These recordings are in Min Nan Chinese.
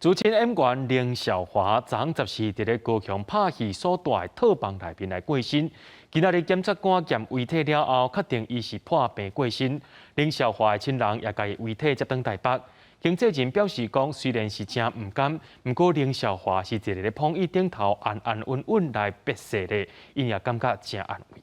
資深演員凌瀟華昨昏14佇咧高雄拍戲所蹛的套房內面來過身。今仔日檢察官驗遺體了後，確定伊是破病過身。凌瀟華的親人也共伊遺體接轉台北。經紀人表示講，雖然是誠毋甘，毋過凌瀟華是坐佇咧膨椅頂頭安安穩穩來別世的，𪜶也感覺誠安慰。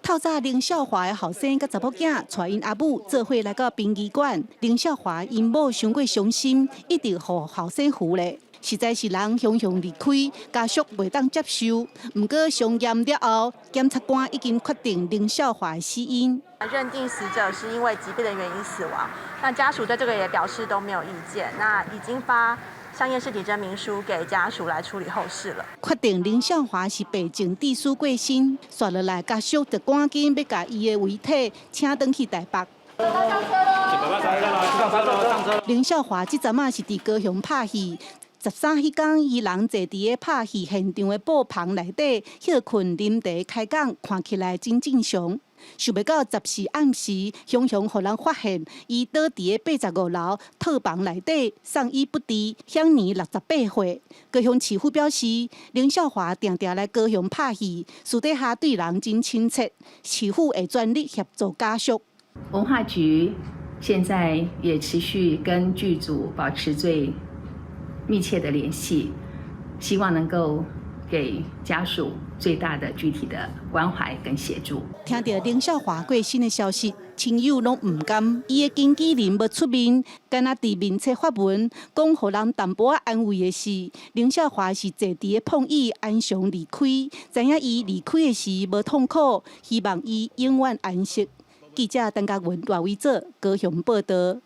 透早凌瀟華的後生佮查某囝帶𪜶阿母做伙來到殯儀館。凌瀟華𪜶某傷過傷心，一直予後生扶咧，實在是人雄雄離開，家屬袂當接受。毋過相驗了後，檢察官已經確定凌瀟華的死因。認定死者是因為疾病的原因死亡，那家屬對這個也表示都沒有意見。那已經發相驗屍體證明書給家屬來處理後事了。確定凌瀟華是病症致死過身，紲落來家屬就趕緊欲共伊的遺體請轉去台北。凌瀟華這陣仔是佇高雄拍戲，13彼工，伊人坐佇咧拍戲現場的布棚內底歇睏啉茶開講，看起來真正常。想袂到14暗時，雄雄予人發現，伊倒佇咧85樓套房內底，送醫不治，享年68歲。高雄市府表示，凌瀟華定定來高雄拍戲，私底下對人真親切，市府會全力協助家屬。文化局現在也持續跟劇組保持最密切的聯繫，希望能夠給家屬最大的具體的關懷跟協助。聽著凌瀟華過身的消息，親友攏毋甘。伊的經紀人無出面，干焦佇面冊發文，講予人淡薄仔安慰的是，凌瀟華是坐佇咧膨椅安詳離開，知影伊離開的時無痛苦，希望伊永遠安息。記者陳嘉文、賴偉哲高雄報導。